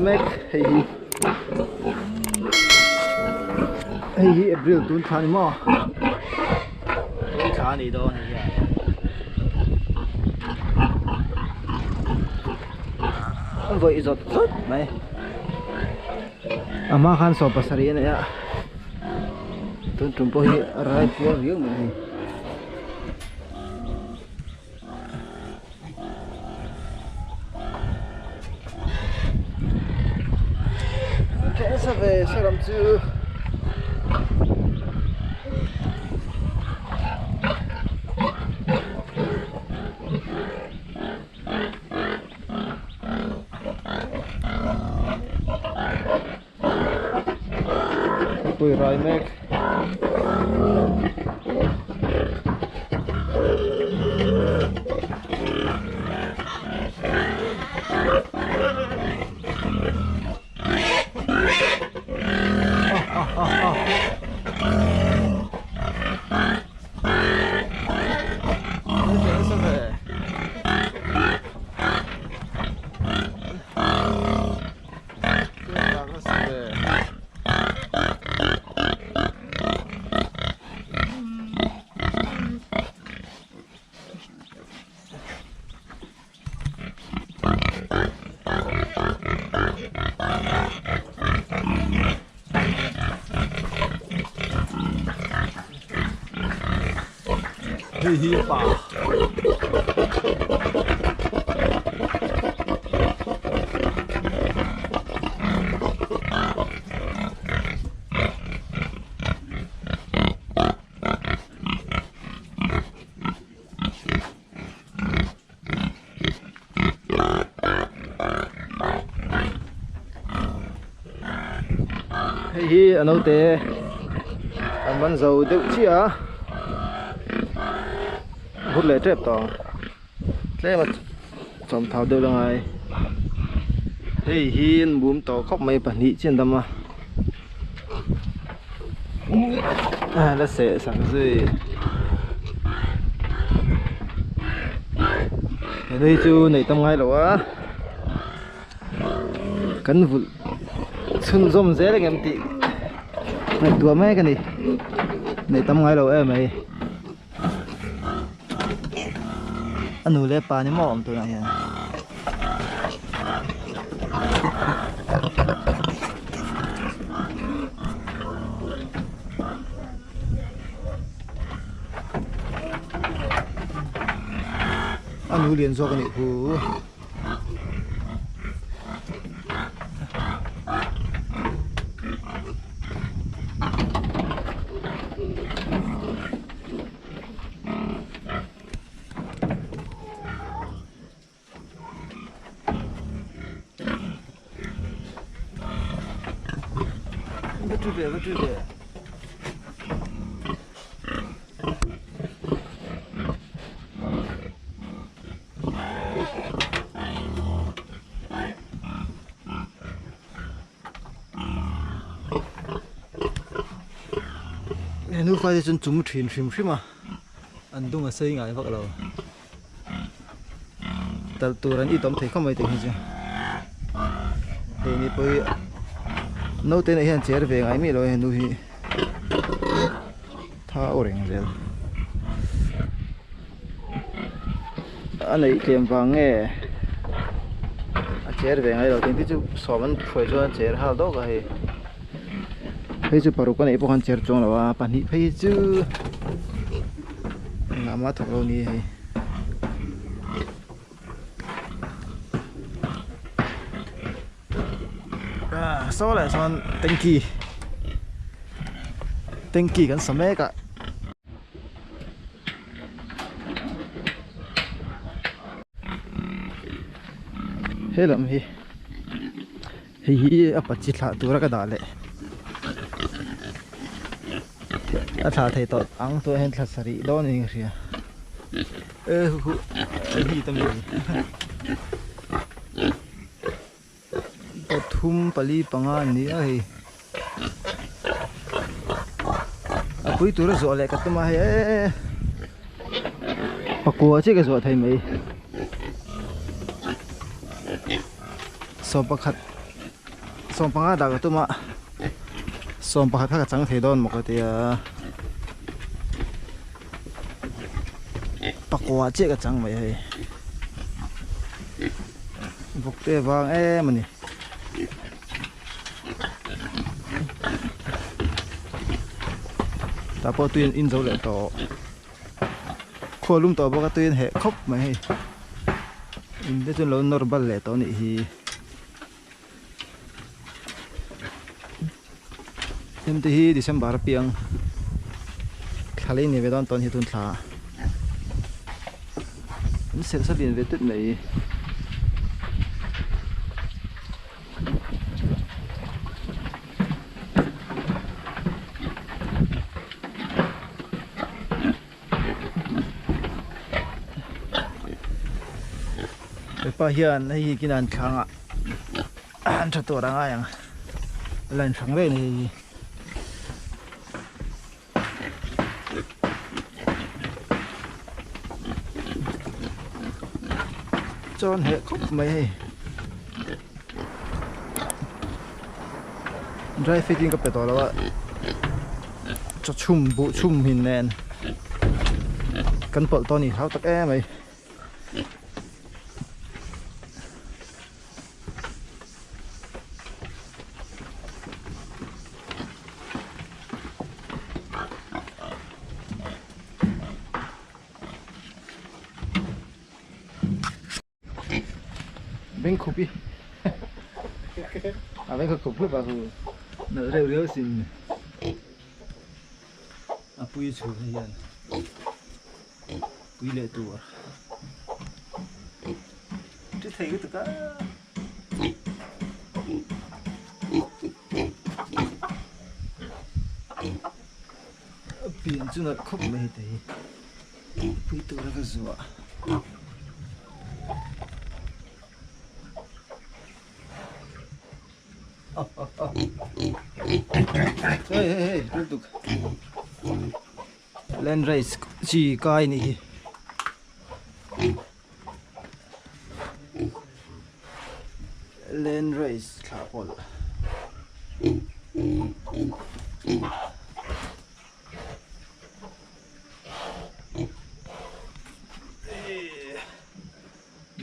mek hei hi hei hi April tun thla a ni maw tun thla a nih dawn hei hian a vawih zawt zawt mai a hma khan 70 a nei a tun tum pawh hi a rai puar riau mai a ni. Nasa ve saram chu Pui rai mek. Hei hi a pa. Hei hi a naute an man zo deuh chiah a hur leh tep tawh ang tlem a chawm thau deuh la ngai hei hi an bum tawh khawp mai pahnih chian dam a la seh sak zui he nu hi chu neih tam ngai lo a kan vulh chhunzawm zel ang em tih ngaihtuah mek a ni neih tam ngai lo em mai a nu leh pa ni maw awm tunah hian. A nu lian zawk a nih khu. Va tu ve va tu ve. He nufa te chuan chung thin hrim hrim a an dung a sei ngai vak lo talh tur an itawm thei khawp mai tih hi chu hei ni pawh hi naute nen hian cher ve ngai miah lo a henu hi thau reng zel a neih tlem vang nge a cher ve ngai lo engtin chu sawm an hruai chuan a cher hal dawk a hei hei chu paruk a neih pawh khan cher chuang lo a pahnih phei hi chu engah mah thawk lo ni hei. Saw leh chuan tanky tanky kan sa mek a. He lam hi hei hi a pachi thlah tura ka dah leh a thlah thei tawh ang tawh hian thla sarih dawn niin ka hria e hu hu a hi ta mi. Pathum pali panga an ni a hei a pui tura zawh leh ka tum a hei eee pakua chiah ka zawh thei mai saw pakhat. Sawmpanga dah ka tum a, sawmpakhat kha ka chang thei dawn maw ka ti a, pakua chiah ka chang mai hei. Vawk te vang em a ni. Tah pawh tui an in zo leh tawh. Khua lum tawh bawk a tui an heh khawp mai hei. In te chu an lo nawr bal leh tawh a nih hi. Hnim te hi December apiang thla lei nei ve dawn tawn hi tun thla an serh sa lian ve tut mai. Hepa hian hei hi kinan thlangah an tha tur a ngai ang line hrang reng hei hi. Chuan heh khawp mai hei dry fit in ka pe tawh lo a chaw chhum buh chhum hin nen kan pawlh tawh a ni hlau tak em mai. Beng khup i a beng khup khup a hu nalh reuh riau sin a pui chhun hi hian pui leh tur thi thei lutuk a. Pian chu nalh khawp mai hei hi pui tura ka zuah. Hei hei hei lutuk land race chi kai nih hi. Land race thlah pawlh.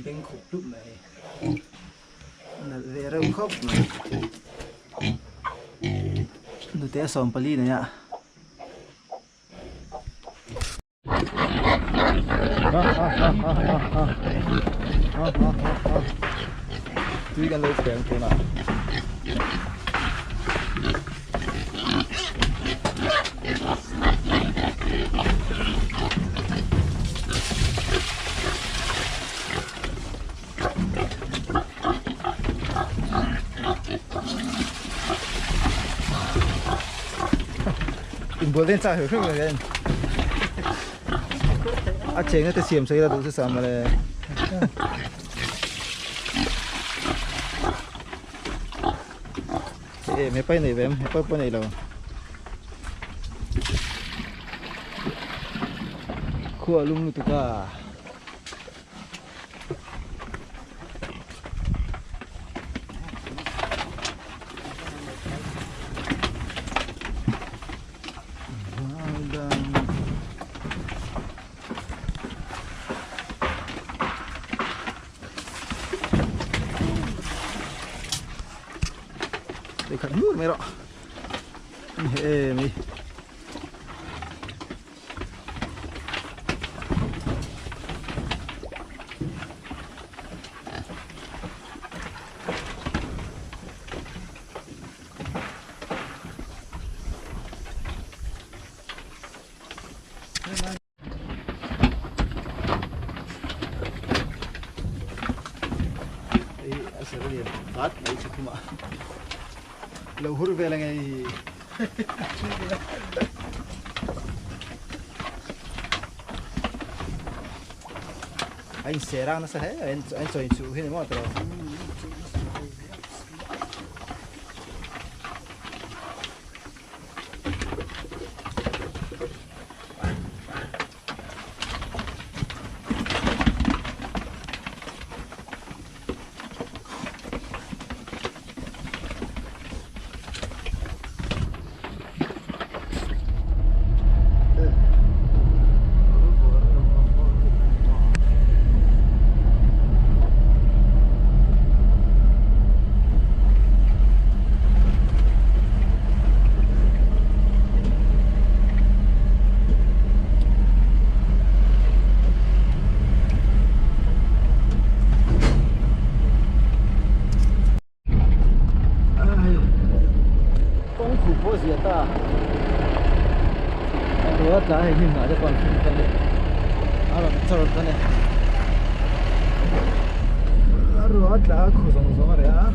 Beng khup hlup mai nalh ve reuh khawp mai nute a 14 nei a. Tui kan lo peng tuna. Inbual den chak hreuh hreuh mai hian a cheng na te siam sawi la duh chu sam mawle. Em hepa hi nei ve em hepa pawh nei lo. Khua a lum lutuk a. Tui khat hnur mai rawh he mai. Lo hur vel ange hi. A in seh rang nasa hle a in chaw in chuh hi ni maw tawh. tla a hei hnim hnah te pawh an hring ta ni a rawn chawr ta ni a ruah a tla a khu zawng zawng a reh a.